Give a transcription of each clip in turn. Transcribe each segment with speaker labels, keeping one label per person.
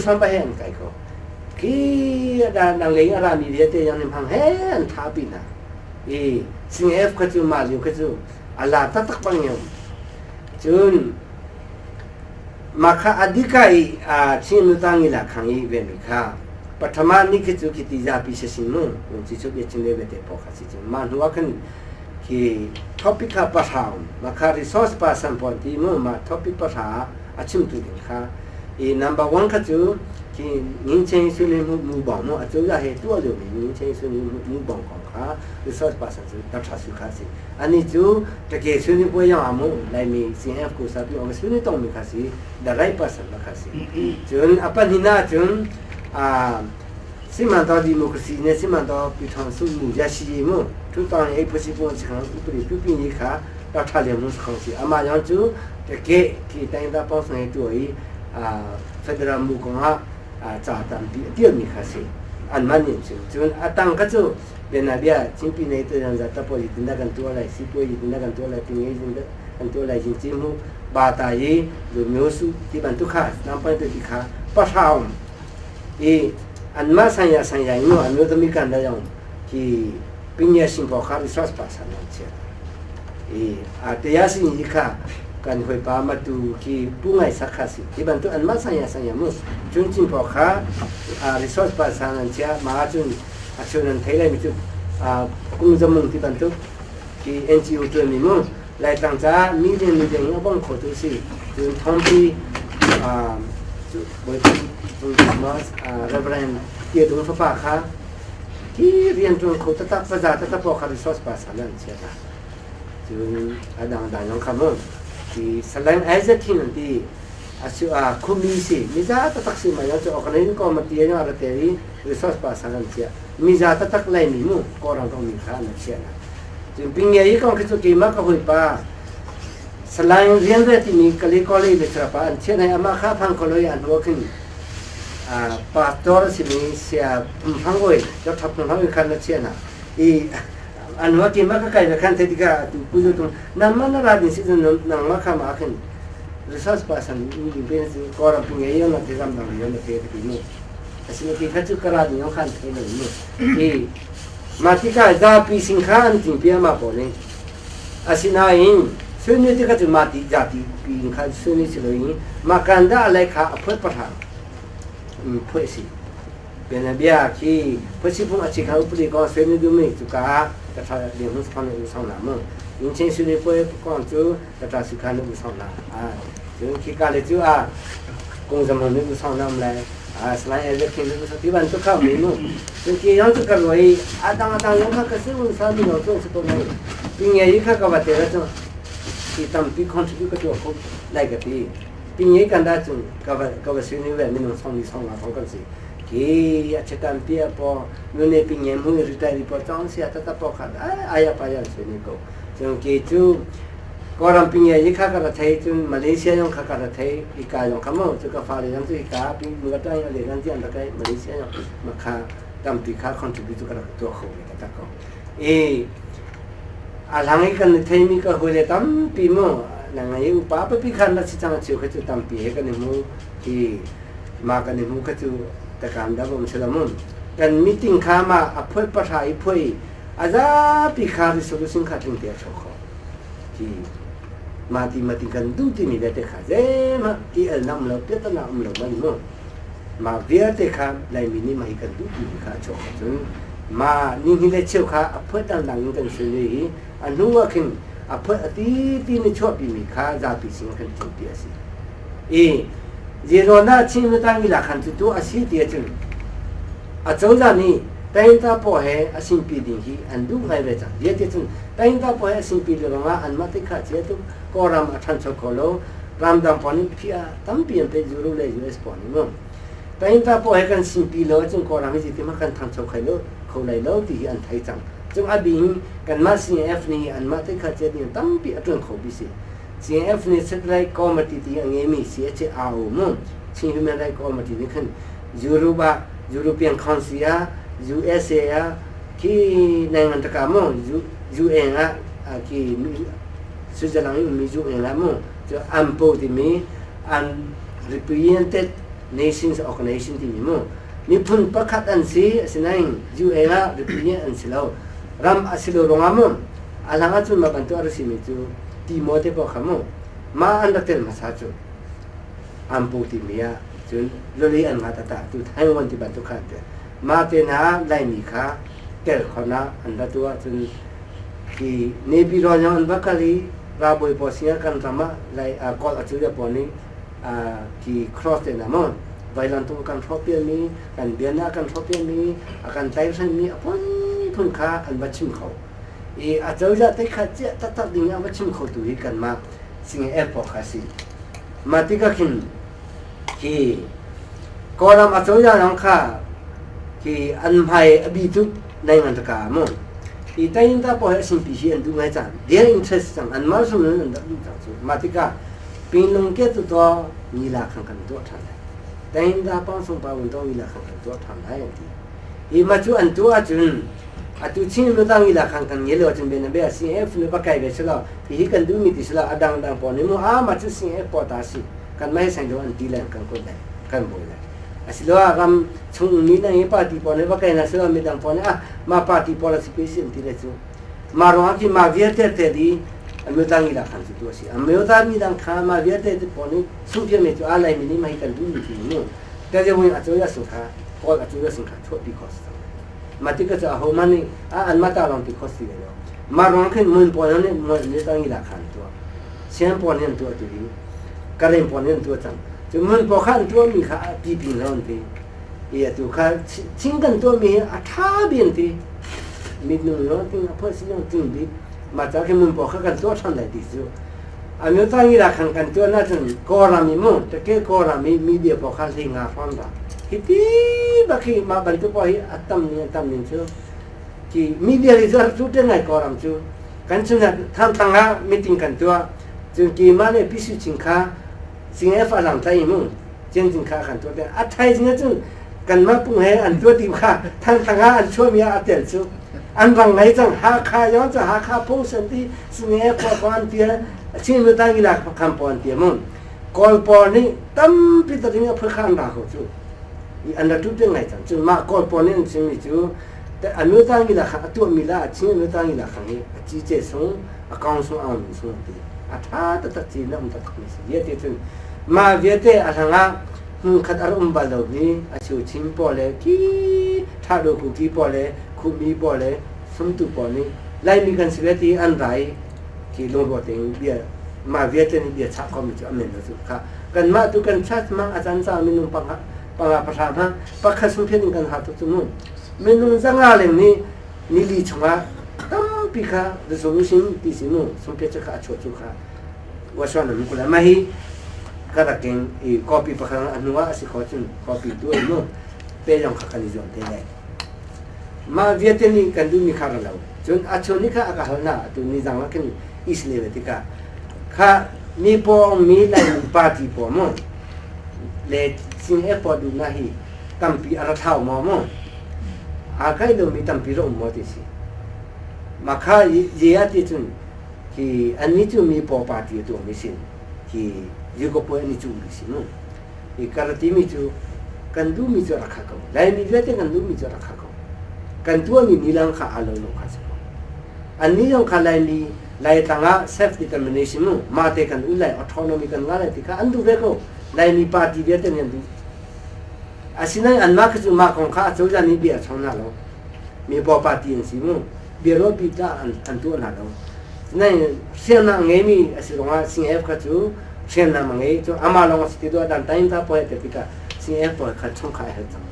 Speaker 1: Uniform pa he an kai ko. Khi dang lei a rami vialte yang nim hang he an tha pi hna. I CNF kha cu mah lio kha cu a la taktak bang yom. Cun mah kha adika i a Chin nu tang i la khang i ve mi kha pathama ni khi cu khi ti zapi se sin mu ci chu bia chin le ve te po kha si cun mah hnu ah khan khi topic kha pahra um mah kha resource person pon ti mu mah topic pahra a chimtu ding kha i number one kha cu khi Ngin Su ni mu mu bong mu a cu ya he tua lio mi Ngin Su ni mu bong kong kha resource person cu Dr. Su kha si ani cu take su ni puai yang amu Laimi CNF ku sa pi ong su ni tong mi kha si the right person ma kha si cun apan hina cun a simantaw democracy ne simantaw pi thong su mu ya shi mu tu tang ei phusi pung chang upri pi pi ni kha ta tha le mu khong si ama yang cu take ki tang da pong sang tu i a federal mu kong ha cha tam pi tial mi kha si an man nin cu cun atang kha cu bianabia cingpi nei te zan zat tapo yi tinda kan tua lai sipuai yi tinda kan tua lai pinge yi kan tua lai jing chi mu ba ta yi lu myo su ti bantuk kha nam pai te ti kha pahraum i anma sanya sanya inu anyo tami kan da yong ki pinya sing po kha resource pa san nan chia i a te ya sin yi kha kan hoi pa ma tu ki pu ngai sak kha si ti bantuk anma sanya sanya mu chun chin po kha resource pa san nan chia ma chun a chun an thei lai mi cu kum zamung ti bantuk ki NGO tuan mi mu Laitlang ca million million in a bong kho tu si cun thongpi bawi Reverend Tia Dung fapa kha ki rian tuan kho tatak paza tatak po kha resource pa san an chia ta cun a dang dang yong kha mu ki salang Isaac hin an ti asu a khumi si miza tatak si ma yang chu organizing committee yang ara te i resource pa san an chia miza tatak lai mi mu korang kong mi kha an chia na cun pinge i kong khi cu keimah ka hawipa Salai rian ve timi kali koli le pa an chian hai ama kha phang koloi an hua khin pastor simi sia phang oi cho thap phang oi khan na chian i an hua ki ma ka kai khan the tika tu pu tu nam ma na ra din si nang ma kha ma khin resource person ni din pe su koram pinge yo na te ram dang yo na te ti mu asine ki kha chu kara din yo khan the lo mu i Mah tikah zapi sin kha an tingpi mah pawl nih. Asinain sunni tikah cu mah ti zapi in khan sunni si loin mah kan dah lai kha a phuat pahrang phuah si. Bianabia khi phuasipung a chi kha upadi kong sunni dumi cuka ah ka tha ding hun sang u sang na mu. In chen sunni puai kong cu ka tha su khan u sang na. Cun khi ka le cu a kung zam hon u sang na um lai. Asinain everything cu ti bantuk kha mi mu. Cun ki yong cu ka ruah i a dang a dang yong kha ka si un sa mi lo cu si ko mai. Pi nge i kha ka va te la cu ti tampi contribute ka tuah kho lai ka ti. Pi nge kan da cun ka va ka va si ni ve minung song ni song nga thong kan si. Ki a chetan pi a po nu ne pi nge mu retire po chong sia ta ta po kha aya pa yan su ni ko. Cun ki cu Kawlram pinge hi kha ka ra thei cun Malaysia zong kha ka ra thei hika zong kha mu cu ka fale zong cu hika pi nu ka ṭang a le ti an rak kai Malaysia zong ma kha tampi kha contribute cu ka rak tuah kho ve taktak ko i a hlang i kan thei mi ka hawile tampi mu nang i upa papi khan na si cang cheu kha cu tampi he kan i hmu hi ma kan i hmu kha cu takam da bom sila mu kan meeting kha ma a phoi pahra i phoi a zapi kha resolution kha tling te a chuak kho Hi mah ti mah ti kan duh timi vialte kha zeihmanh i alnak um lo, piahtana um lo man mu. Mah vialte kha Laimi nih mah hi kan duh timi kha a chuak ahcun mah ni le cheu kha a phuat dangdang in kan sui i a hnu ah khin a phuat a ti ti ni chuahpimi kha zapi sin kan ṭinpi a si. I zeiruang dah Chin tang i lakhan cu tu a si ti ahcun a cozah nih Tainta paw he a sinpi ding hi an duh ngai ve cang. Ziah cun Tainta paw he a sinpi ruangah anmah te kha chia tu Kawlram a ṭhancho kho lo. Ramdang pawl nih phiah tampi an pek Euro le US pawl nih mu. Tainta paw he kan sinpi lo ahcun Kawlram hi zeitin kan ṭhangcho kho lo kho lai lo ti hi an thei cang. Cung a bing kanmah CNF nih anmah te kha chia ding tampi a ṭuan kho bi si. CNF nih Satellite Committee ti a ngeimi CHRO mu Chin Human Rights Committee nih khan Europe ah European Council ah USA ah khi nai taka mu UN ah khi Switzerland i ummi UN ah mu cu ANPO timi unrepresented. Nations Organization timi mu miphun pakhat an si. Asinain UN ah biapi an si lo, ram a si lo ruangah mu a hlang ahcun mah bantuk a rak simi cu Timor te paoh kha mu mah an rak tel hmasa cu Ampu timi ah cun luli an nga tata tu Taiwan ti bantuk kha an tel. Mah te hna Laimi kha tel khona an ra tu ahcun hi Naypyidaw zong an va kal i ralbawi pawl sinah kan ram ah Lai kawl a cu pawl nih ki cross te na maw vailamtung kan hrawhpialmi, kan biana kan hrawhpialmi, a kan tlaihhremmi a phunphun kha an va chim kho i a cozah te kha ciah taktak ding a va chim kho tu hi kanmah sing airport kha si. Mah tikah khin khi Kawlram a cozah zong kha khi an hmai a bi tuk nai ngan taka mu i tayinta pawl hi a sinpi hi an duh ngai cang, their interest cang, an mah sum an rak duh cang cu. Mah tikah Pinlung ke tu to ni la khang kan tuah ṭhan lai, Tayinta pang sung pa un to ni la khang kan tuah ṭhan lai an ti i mah cu an tuah ahcun atu Chin lu tang ila khang kan nge lo cun ben be CF nu ba kai ve selo hi kan duh mi ti selo a dang dang pawl nih mu a mah cu CF pawl ta si kan mai sang do an ti le kan kut le kan boi le asiloah ram chung mi na hi party pawl nih va kai na silo mi dang pawl nih ah ma party pawl a si pe si an ti le cu ma ruang ki ma vialte te di amiu tang ila khan cu tu a si amiu ta mi dang kha ma vialte te pawl nih sungpia me cu a lai mi nih mai kan duh mi ti mu te je win a chu ya sung kha kawl a chu ya sung kha chuah pi kho ma ti ka chu a ho ma nih a an ma ta long ti kho si le lo ma ruang khin mun pawl nih mun ni tang ila khan tu sian pawl nih an tuah tu hi Karen pawl nih an tuah cang. Cu mun pawl kha an tuahmi kha a pipi lo an ti. I atu kha thing kan tuahmi hi a ṭha bi an ti. Mitnung lo ting a phuah si lo ting bik. Mah ca khi mun pawl kha kan tuah ṭhan lai ti cu. A myo ta ngi la khan kan tuah na cun Kawlram i mu take Kawlram i media pawl kha hlei nga hrawn ra. Hi ti bak hi mah bantuk pawl hi a tam ning a tam ning cu ki media li cu cu te ngai Kawlram cu kan chungah Thantlang ah meeting kan tuah. Cun keimah le Pi Su Cing kha CNF a lang tlai mu Cin kha kan tuah a thaizing ah cun kanmah pung he an tuah ti kha Thantlang ah an chuahmi ah a tel cu an rang ngei cang. Hakha yon cu Hakha Post an ti, CNF pa an tia, Chin lu tang ila kham po an tia mu. Kawl pawl nih tampi ta ding a phur kha an ra ko cu an ra tu te ngai cang. Cun mah Kawl pawl nih an chimmi cu anu tang ila kha a tuahmi la Chin anu tang ila kha hi a ci ce sung a kong sung a um sung ti a ṭha taktak ci na um taktak mi si vialte. Cun mah vialte a hlangah hmun khat a um bal lo mi a chu Chin pawl le ki ṭha do ku ki pawl le khumi pawl le sumtu pawl nih Laimi kan si ve ti an rai ki lungrual tein bia mah vialte nih bia chah khomi cu amen lo cu kha kanmah tu kan chat ma a can ca minung panga panga pahra hma pakhat sung phian in kan har tuk cu mu. Minung 500 leng nih nili chungah tampi kha resolution ti si mu sungpia cu kha a chuah cu kha waswan an kula mah hi ka rak in i copy pakhat a hnu ah a si kho cun copy tu in mu pe zong kha kan i zuam te lai. Mah vialte nih kan duhmi kha ra lo cun a chun ni kha a ka hal na atu ni zang ah khin is le tikah kha mi pawng mi Lai party pawl mu le sing e pawl duh na hi tampi a ra thlau maw mu aa kai lomi tampi ra um maw ti si. Mah kha ye ah ti cun hi annih cu mi paw party a tuahmi sin hi Yugopoe an i cuhmi si mu. Hi kar timi cu kan duhmi cu rak kha ko, Laimi vialte kan duhmi cu rak kha ko, kan tuahmi nilang kha aa lo lo kha si ko. Annih zong kha Laimi Laitlang ah self determination mu mah te kan um lai, autonomy kan ngah lai ti kha an duh ve ko. Laimi party vialte nih an duh. Asinain anmah kha cu mah kong kha acozah nih bia a chong hna lo. Mi paw party an si mu. Bia ruahpi tah an tuah hna lo. Sinain hriamnam a ngeimi a si zongah CNF kha cu hriamnam a ngei cu amah lawng a si ti duh dan tain ta pawl te tikah CNF pawl kha chung kha a herh cang.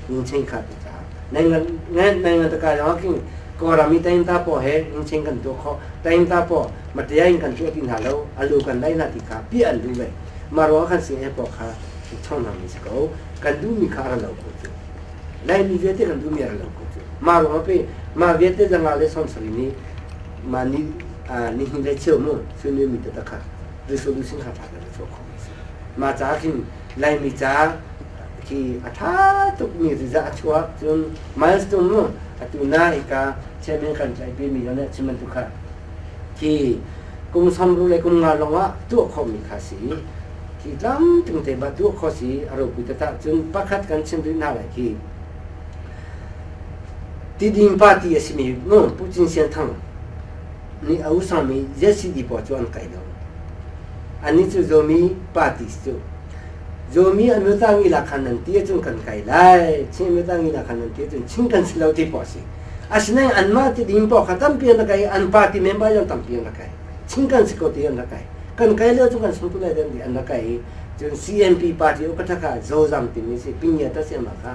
Speaker 1: Ning kha ti caah. Nai ngan nai ngan taka zong king Kawlram i tain ta pawl he ning kan tuah khawh. Tain ta pawl matia in kan tuah ti hna lo, alu kan lai hna ti kha pi an duh ve. Mah ruangah khan CNF pawl kha chonghna mi si ko. Kan duhmi kha a ra lo ko cu. Laimi vialte kan duhmi a ra lo ko cu. Mah ruangah pe mah vialte 170 nih mah ni ni hnih le cheu mu sunu mi taktak kha resolution kha ṭha te chuah khawh mi si. Mah ca khin Laimi ca khi a ṭha tuk mi riza a chuak cun milestone mu atu na hika chairman kan tlaih mi le chim bantuk kha khi kum 60 le kum 50 lawng ah tuah khawh mi kha si. Khi tlamtling te ba tuah kho si a ropi tata cun pakhat kan chim rih hna lai khi Tiding party a simi mu Pu Cin Sian Thang nih a usangmi ZCD pawl cu an kai lo. Annih cu Zomi party cu Zomi an utangi la khan nan ti ahcun kan kai lai, Chin utangi la khan nan ti ahcun Chin kan si lo ti pawl a si. Asinain anmah tiding pawl kha tampi an rak kai, an party member zong tampi an rak kai. Chin kan si ko ti an rak kai. Kan kai lio cu kan sung tu lai dan ti an rak kai i cun CNP party ukathaka Zozam timi si pinya ta siama kha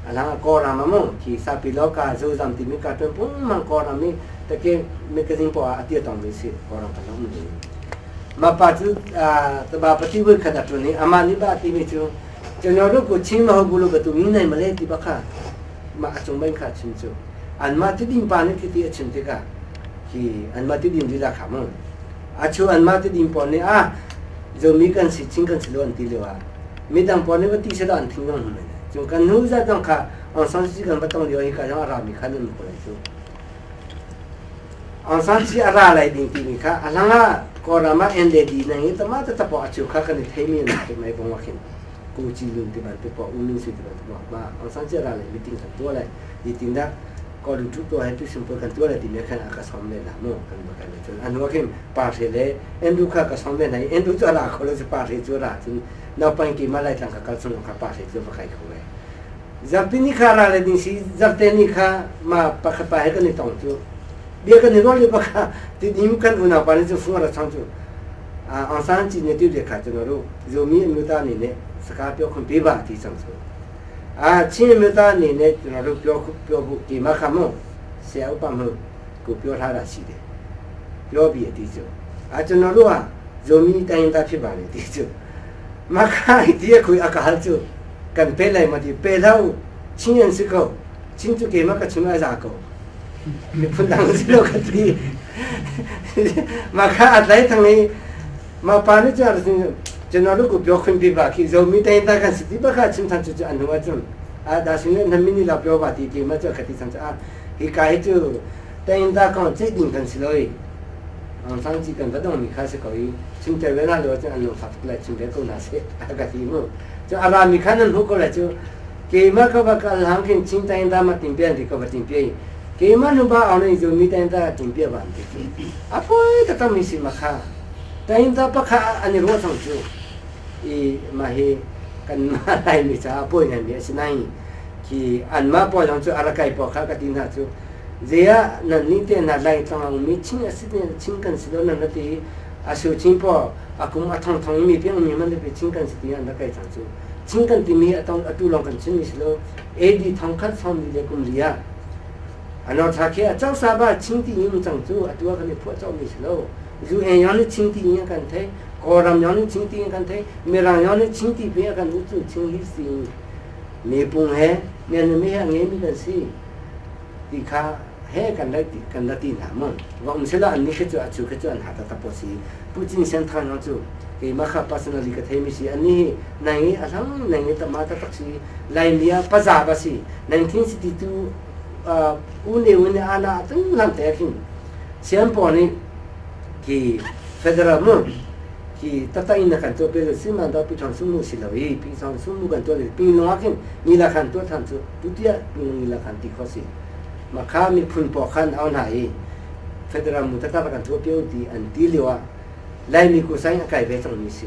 Speaker 1: alang Kawlram ah mu khi sapi loka Zozam timi ka ṭuan pungmang Kawlram i take magazine po ah a tia tong mi si Kawlram kan um ni ma pa cu taba pati voi khat a ṭuan i amah nih ba timi cu chano ku chin ma ho bulu ba tu mi nei male ti ba kha ma a cung ban kha chim cu anmah tiding pa nih khiti a chim tikah khi anmah tiding lila kha mu a chu anmah tiding pawl nih a zomi kan si chin kan si lo an ti lio ah midang pawl nih va ti seh an thing dong hmai cung kan nu za dong kha Aung San Suu Kyi kan va tong lio hi ka jong a rami kha nan ko lai cu Aung San Suu Kyi a ra lai ding timi kha a hlang ah Kawlram ah NLD nang i tama ta tapo a chu kha kan i theimi an te mai bong khin Ku Chi Lun ti bantuk po U Min Sui ti bantuk po ma Aung San Suu Kyi ra lai meeting kan tuah lai di tin dah Kawlru tu to he tu simple kan tuah lai ti me khan a ka som le na mu kan ba kan cun anu khin pa hre le Andrew kha ka som le na Andrew cu a ra kho lo cu pa hre cu ra cun naupang ki ma lai tlang ka kal chung kha pa hre cu va kai kho ve zarpi ni kha ra le ding si zarte ni kha ma pakhat pa he kan i tong cu bia kan i rual li pakha ti nim kan unau pa ni cu fung ra chang cu Aung San Chi ne tu de kha chu ru zomi anu ta ni ne saka pyo khun pi ba ti chang chu a chin mi ta ni ne ru pyo pyo bu ti ma kha mu se au pa mu ku pyo tha ra si de pyo bi ti chu a chu no ru a zomi ta in ta phi ba le ti chu ma kha ti khui a ka hal chu kan pe lai ma ti pe lo chin an si ko chin chu ke ma ka chim a za ko miphun dang si lo ka ti ma kha a tlai thang i ma pa nih cun cun lu ku pyo khun pi ba khi zo mi tain ta kan si ti ba kha chim than chu chu an hnu cun a da sin ne mi ni la pyo ba ti ti ma chu khati chan a hi ka hi chu tain ta kong che ding kan si loi ang sang chi kan va dong mi kha se ko i chim te ve na lo chu an lo fa lai chim ve ko na se a ka ti mu chu ara mi khan an hu ko la chu keimah ka va kal hang khin chin tain ta ma tin pian ti ka va tin pi keimah nu ba au nei zo mi tain ta tin pi ban ti a poi ta ta mi si ma kha tain ta pakha an i ruah thong cu i ma hi kan ma lai mi ca poi ngai mi a si nai khi an ma po zong cu arakai po kha ka ti hna cu zia nan ni te na lai tlang mi chin a si chin kan si lo nan na ti a su chin po akum a thong thong mi piang mi man le chin kan si ti an rakai chang cu Chin kan timi atu lawng kan chimmi si lo AD thongkhat sawmli le kum li ah ano tha khi a chau sa ba Chin ti ing cang cu atu ah kan i phuah cawhmi si lo UN yong nih Chin ti ing kan thei Kawlram yong nih Chin ti ing kan thei Mirang yong nih Chin ti pi kan u cu Chin hi si mi pung he mi he a ngeimi kan si ti kha he kan la kan la ti hna mu va um sela an ni khi cu a chu khi cu an ha ta ta po si pu cin sen thang yong cu keimah kha personally ka theimi si ani hi nang i a hlang nang i tama ta tak si laimi ah paza ba si 1962 u ne u ne ana tung lam te khin siam po ni ki federal mu ki tata in kan to pe si man da pi thang sum mu si lo i pi thang sum mu kan to le pi no khin ni la khan to than chu tutia pi ni la khan ti kho si ma kha miphun po khan au na i federal mu tata kan to pe ti an ti lio ah Laimi kusaing a kai ve cangmi si.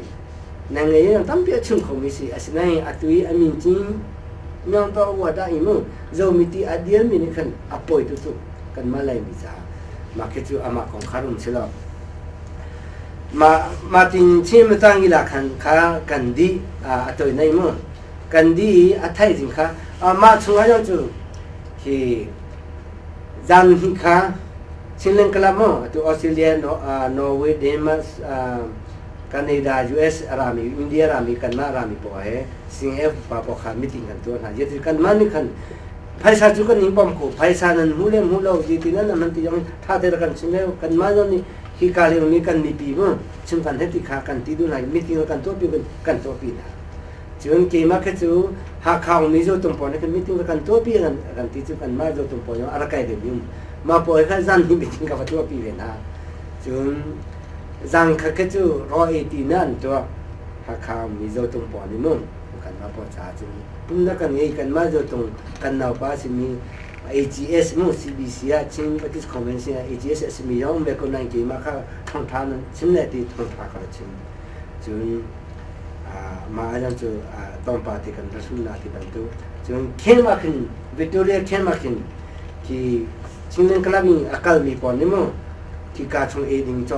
Speaker 1: Na ngei in tampi a chim khomi si. Asinain atu i a min cing myang to wa dah i mu zomi ti a dialmi nih khan a pawi tu cu kanmah Laimi caah mah khi cu amah kong kha rum si lo. Ma ma tin chin tang ila khan kha kan di a toi nei mu kan di i a thai jing kha mah chung ah cu khi zan hi kha Chinland Club mu atu Australia, Norway, Denmark, Canada, US rami, India rami, kanmah rami pawl he CNF pa pawl kha meeting kan tuah hna. Zeiti kanmah nih khan phaisa cu kan ning pom ko phaisa nan hmu le hmu lo ti nan nan ti zong tha te kan chim leo kanmah zong nih hi ka le mi kan mipi mu chim kan he ti kha kan ti du hna meeting kan tuah pi kan tuah pi hna cun keimah kha cu Hakha mi zo tung pawl nih kan meeting kan tuah pi kan ti cu kanmah zo tung pawl a rak kai ve mi mah pawl kha zan hi meeting ka va tuahpi ve hna cun zan kha kha cu raw ei ti na an tuah. Hakha ummi Zotung pawl nih mu kanmah pawl caah cun pumnak kan ngei. Kanmah Zotung kan naupa a simi AGS mu CBC ah Chin Baptist Convention ah AGS a simi zong um ve ko nain keimah kha thawngtha nan chim le ti thawngtha ka ra chim. Cun mah ahcun cu tlawmpal te kan ra hrim na ti bantuk. Cun camp ah khin Victoria camp ah khin khi Chinland Club in a kalmi pawl nih mu khi ka chung ei ding cawk.